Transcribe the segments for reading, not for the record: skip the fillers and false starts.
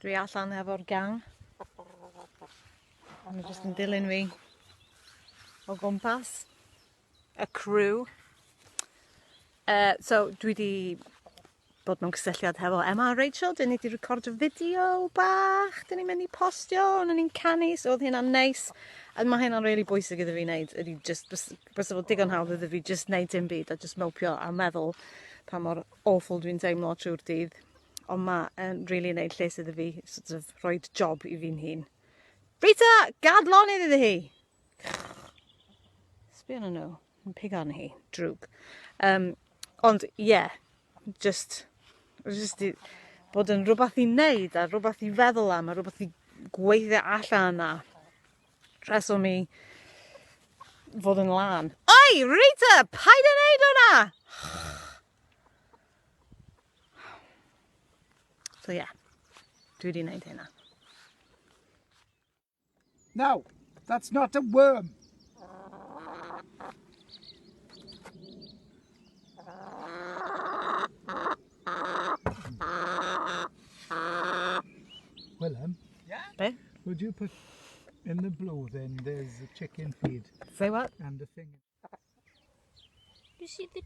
Dwi allan hefo'r gang. Maen nhw jyst yn dilyn fi o gwmpas. Y crew. Uh, so, dwi wedi bod mewn cysylltiad hefo Emma a Rachel. Dyn ni wedi recordio fideo bach. Dyn ni'n mynd i postio, ond ni'n canu, so oedd hynna'n neis. A mae hynna'n really bwysig iddo fi wneud. Ydy just, bys fod digon hawdd iddo fi just wneud dim byd a just mopio a meddwl pa mor awful dwi'n teimlo trwy'r dydd. Ond mae yn really wneud lles iddo fi, sort of rhoi job i fi'n hun. Rita, gad lonydd iddi hi! Sbio arnyn nhw. Yn pig arni hi. Drwg. Um, ond, ie, yeah, just, just i, bod yn rhywbeth i wneud a rhywbeth i feddwl am a rhywbeth i gweithio allan a rheswm i fod yn lân. Oi, Rita, paid â wneud hwnna! So ie, yeah, dwi wedi wneud hynna. Now, that's not a worm. Willem? Yeah? Be? Would you put in the blue then there's a chicken feed. Say what? And the thing. You see the...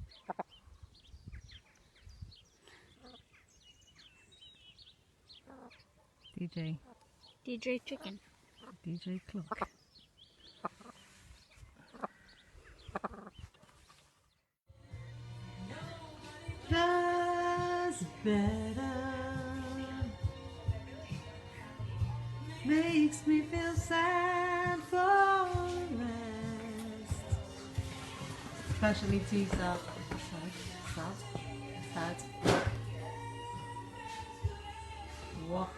DJ. DJ Chicken. DJ Clock. That's better. Makes me feel sad for the rest. Especially ti, sad. Sad. Sad. Sad. What?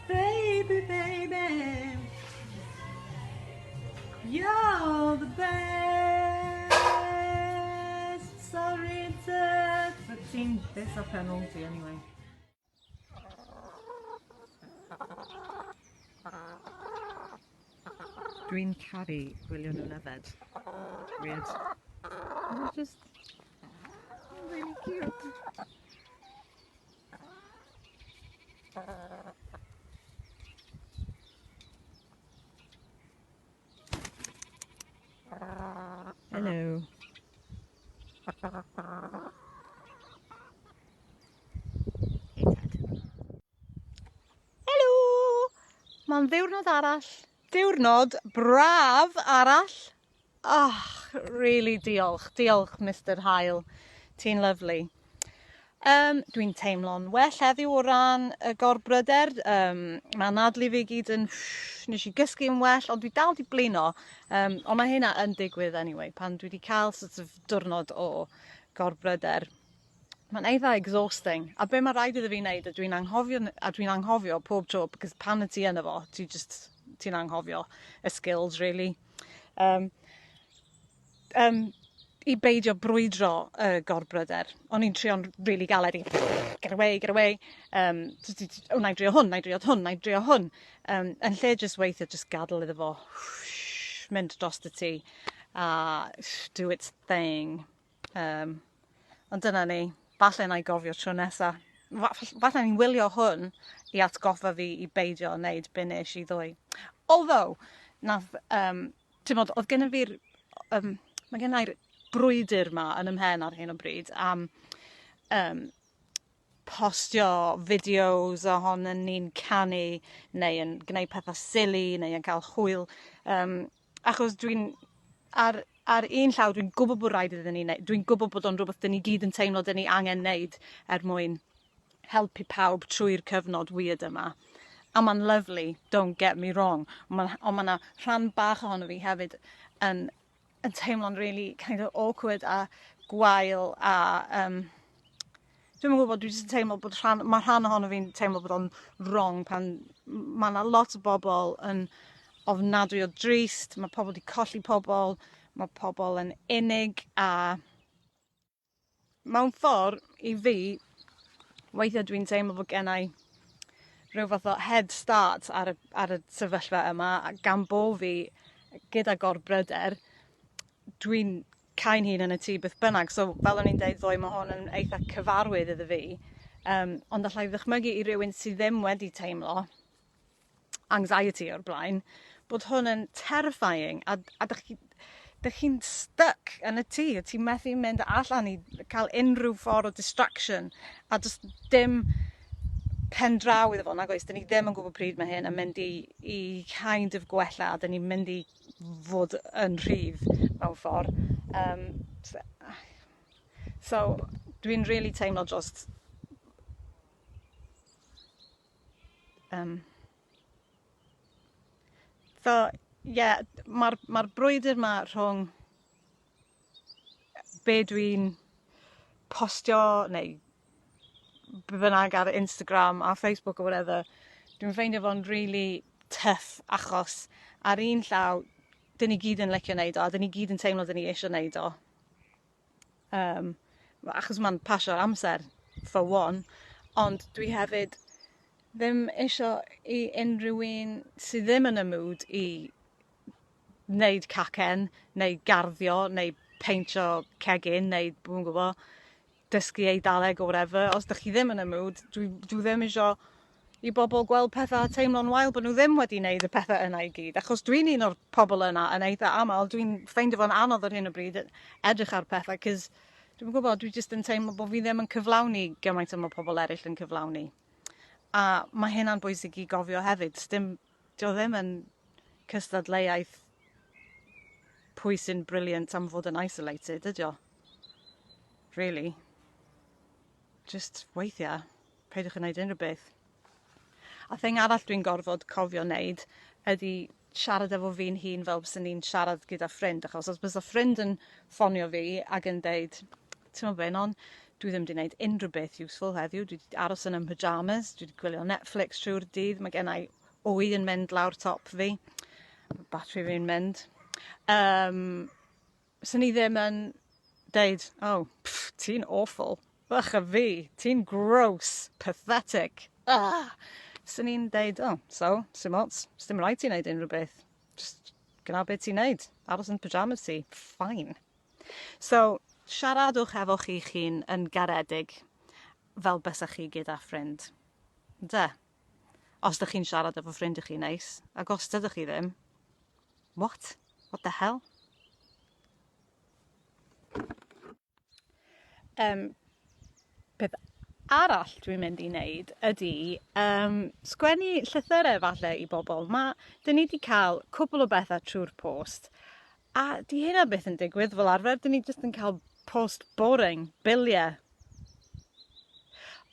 Baby, baby. You're the best. Sorry to... But ti'n this a penalty anyway. Dwi'n caru gwylio nhw'n yfed. Weird. They're just really cute. Hello. Hey Ted. Helo! Mae'n ddiwrnod arall. Diwrnod braf arall. Oh, really diolch. Diolch, Mr Haul. Ti'n lyfli. Um, dwi'n teimlo'n well heddiw o ran y gorbryder. Um, mae anadlu fi gyd yn... Nes i gysgu yn well, ond dwi dal di blino. Um, ond mae hynna yn digwydd anyway, pan dwi wedi cael sort of diwrnod o gorbryder. Mae'n eitha exhausting. A be mae rhaid iddo fi wneud, a dwi'n anghofio, a dwi'n anghofio pob tro, because pan y ti yno fo, ti just, ti'n anghofio y skills, really. Um, um, i beidio brwydro y gorbryder. O'n i'n trio'n really galed i get away, get away. Um, o, na i drio hwn, na i drio hwn, na i drio hwn. Um, yn lle just weithio, just gadael iddo fo mynd dros y ti a do its thing. Um, ond dyna ni. Falle na i gofio tro nesa. Falle ni'n wylio hwn i atgoffa fi i beidio wneud be nes i ddoe. Although, nath, um, ti'n modd, oedd gennym fi'r, um, mae gen i'r brwydr ma yn ymhen ar hyn o bryd am um, postio fideos ohonyn ni'n canu neu yn gwneud pethau silly neu yn cael hwyl. Um, achos dwi'n, ar, ar un llaw dwi'n gwybod bod rhaid iddyn ni wneud, dwi'n gwybod bod o'n rhywbeth dyn ni gyd yn teimlo dyn ni angen wneud er mwyn helpu pawb trwy'r cyfnod weird yma. A mae'n lyfli, don't get me wrong, ond ma' ond ma' 'na rhan bach ohono fi hefyd yn yn teimlo'n really kind of awkward a gwael a um, dwi'm yn gwybod, dwi jyst yn teimlo bod rhan, mae rhan ohono fi'n teimlo bod o'n wrong pan mae yna lot o bobl yn ofnadwy o drist, mae pobl wedi colli pobl, mae pobl yn unig a mewn ffordd i fi, weithiau dwi'n teimlo bod gennau rhyw fath o head start ar y, ar y sefyllfa yma, a gan bo fi gyda gorbryder, dwi'n cau'n hun yn y tŷ beth bynnag. So fel o'n i'n deud ddoe, mae hwn yn eitha cyfarwydd iddo fi. Um, ond allai ddychmygu i rywun sydd ddim wedi teimlo anxiety o'r blaen, bod hwn yn terrifying a, a dych chi, dych chi'n stuck yn y tŷ, a ti'n methu mynd allan i cael unrhyw ffordd o distraction a does dim pen draw iddo fo, nag oes, dyn ni ddim yn gwybod pryd mae hyn yn mynd i, i kind of gwella a dyn ni'n mynd i fod yn rhydd mewn ffordd. Um, so, so dwi'n really teimlo dros Um, so, ie, yeah, mae'r ma brwydr yma rhwng be dwi'n postio neu be bynnag ar Instagram a Facebook or whatever, dwi'n ffeindio fo'n really tough achos ar un llaw, dyn ni gyd yn licio neud o a dyn ni gyd yn teimlo dyn ni eisiau neud o. Um, achos mae'n pasio'r amser, for one. Ond dwi hefyd ddim isio i unrhyw un sydd ddim yn y mood i wneud cacen, neu garddio, neu peintio cegin, neu dwi'm yn gwybod, dysgu Eidaleg or whatever. Os dych chi ddim yn y mood, dwi, dwi ddim isio i bobl gweld pethau a teimlo'n wael bod nhw ddim wedi wneud y pethau yna i gyd. Achos dwi'n un o'r pobl yna yn eitha aml, dwi'n ffeindio fo'n anodd ar hyn o bryd edrych ar pethau, cos dwi'n gwybod, dwi jyst yn teimlo bod fi ddim yn cyflawni gymaint o mae pobl eraill yn cyflawni. A mae hynna'n bwysig i gofio hefyd. Dim, dio ddim yn cystadleuaeth pwy sy'n brilliant am fod yn isolated, ydi o? Really. Just weithiau, peidiwch yn gwneud unrhyw beth. A thing arall dwi'n gorfod cofio wneud ydy siarad efo fi'n hun fel byswn i'n siarad gyda ffrind, achos os bysa ffrind yn ffonio fi ac yn deud, ti'n meddwl be, Non, dwi ddim wedi gwneud unrhyw beth useful heddiw, dwi wedi aros yn 'y mhyjamas, dwi wedi gwylio Netflix trwy'r dydd, mae gen i wy yn mynd lawr top fi, batri fi'n mynd. Um, Swn i ddim yn deud, oh, pff, ti'n awful, ych a fi, ti'n gross, pathetic, ah! Swn i'n deud, oh, so, sim ots, sdim rhaid ti wneud unrhyw beth, just gwna beth ti'n neud, aros yn pyjamas ti, fine. So, siaradwch efo chi'ch hun yn garedig, fel bysach chi gyda ffrind. Ynde? Os dych chi'n siarad efo ffrind chi neis, ac os dydych chi ddim, what? What the hell? Um, peth arall dwi'n mynd i wneud ydy um, sgwennu llythyrau falle i bobl. Mae, dyn ni wedi cael cwbl o bethau trwy'r post, a di hynna byth yn digwydd fel arfer. Dyn ni jyst yn cael post boring, biliau.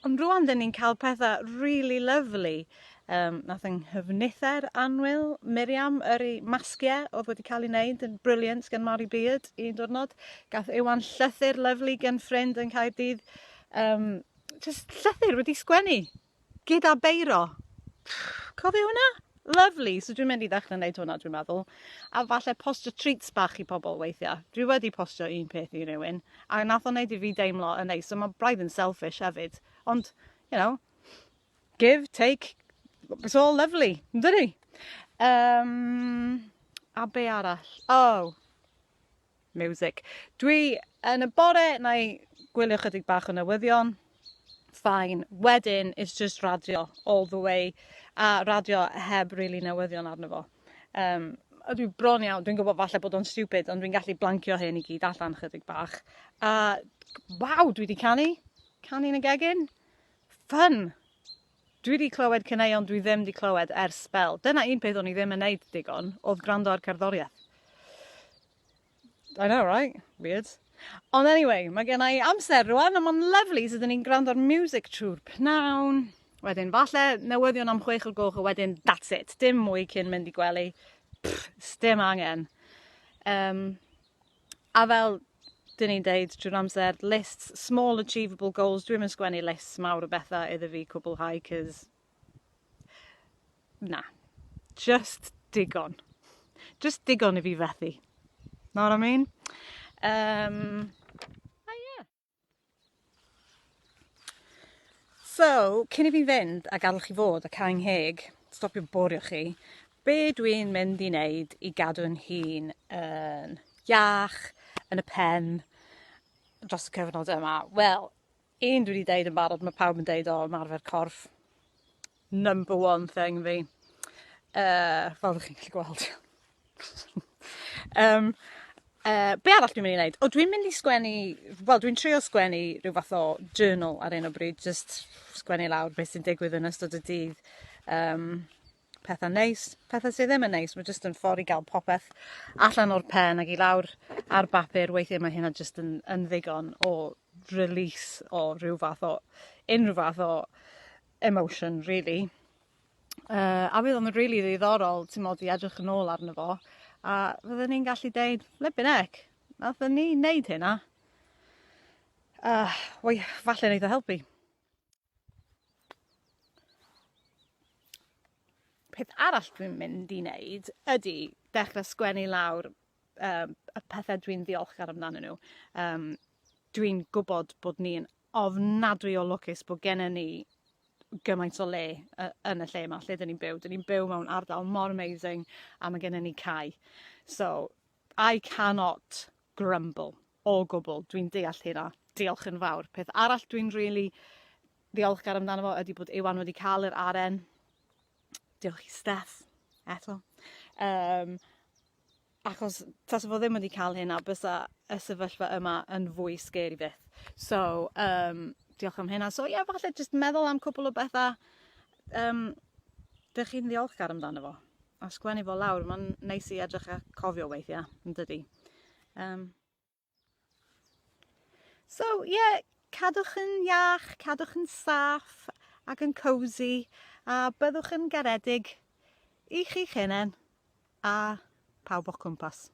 Ond rwan dyn ni'n cael pethau really lovely. Um, nath yng nghyfnither annwyl Miriam yrru masgiau oedd wedi cael ei wneud yn brilliant gan Mari Beard un diwrnod. Gath Iwan llythyr lovely gan ffrind yn Caerdydd. Um, just llythyr wedi sgwennu gyda beiro. Cofio hwnna? Lovely. So dwi'n mynd i ddechrau wneud hwnna, dwi'n meddwl. A falle postio treats bach i pobl weithiau. Dwi wedi postio un peth i rywun, a nath o wneud i fi deimlo yn neis. So mae braidd yn selfish hefyd. Ond, you know, give, take, it's all lovely, yndydi? Um, a be arall? Oh, music. Dwi yn y bore, na i gwylio chydig bach o newyddion. Fine. Wedyn, it's just radio all the way. A radio heb really newyddion arno fo. Um, a dwi bron iawn, dwi'n gwybod falle bod o'n stupid, ond dwi'n gallu blancio hyn i gyd allan chydig bach. A waw, dwi wedi canu. Canu yn y gegin. Fun! Dwi wedi clywed caneuon dwi ddim wedi clywed ers sbel. Dyna un peth o'n i ddim yn neud digon, oedd gwrando ar cerddoriaeth. I know, right? Weird. Ond anyway, mae gen i amser rwan, a mae'n lovely, so dyn ni'n gwrando ar music trwy'r pnawn. Wedyn, falle newyddion am 6 o'r gloch, a wedyn that's it. Dim mwy cyn mynd i gwely. Pff, sdim angen. Um, a fel dyn ni'n deud trwy'r amser, lists, small achievable goals. Dwi'm yn sgwennu lists mawr o bethau iddo fi cwblhau, cos Na. Just digon. Just digon i fi fethu. Know what I mean? Um, a yeah. So, cyn i fi fynd a gadael chi fod a cau 'ngheg, stopio borio chi, be dwi'n mynd i wneud i gadw'n hun yn iach, yn y pen, dros y cyfnod yma? Wel, Un dwi wedi deud yn barod, mae pawb yn deud o, ymarfer corff. Number one thing fi. Fel ydych chi'n gallu gweld. um, be arall dwi'n mynd i wneud? O, dwi'n mynd i sgwennu, wel, dwi'n trio sgwennu rhyw fath o journal ar un o bryd, just sgwennu lawr beth sy'n digwydd yn ystod y dydd. Um, pethau neis, pethau sydd ddim yn neis. Mae jyst yn ffordd i gael popeth allan o'r pen ac i lawr ar bapur. Weithiau mae hynna jyst yn, yn ddigon o release o rhyw fath o, unrhyw fath o emotion, really. A fydd o'n rili ddiddorol, timod, i edrych yn ôl arno fo, a fydden ni'n gallu deud, flipping heck, nathon ni wneud hynna. Wei, falle wneith o helpu. Peth arall dwi'n mynd i wneud ydy dechrau sgwennu lawr um, y pethau dwi'n ddiolchgar amdanyn nhw. Um, dwi'n gwybod bod ni'n ofnadwy o lwcus bod gennym ni gymaint o le yn y lle yma, lle dyn ni'n byw. Dyn ni'n byw mewn ardal mor amazing a mae gennym ni cae. So, I cannot grumble o gwbl. Dwi'n deall hynna. Diolch yn fawr. Peth arall dwi'n really ddiolchgar amdano fo ydy bod Iwan wedi cael yr aren. Diolch i Steph eto. Um, Achos tasa fo ddim wedi cael hynna, bysa y sefyllfa yma yn fwy scary fyth. So, um, diolch am hynna. So, ie, yeah, falle jyst meddwl am cwpl o bethau um, dych chi'n ddiolchgar amdano fo. A sgwennu fo lawr, mae'n neis i edrych a cofio weithiau, yn dydy. Um, So, ie, yeah, cadwch yn iach, cadwch yn saff ac yn cosy, a byddwch yn garedig i chi'ch hunain a pawb o'ch cwmpas.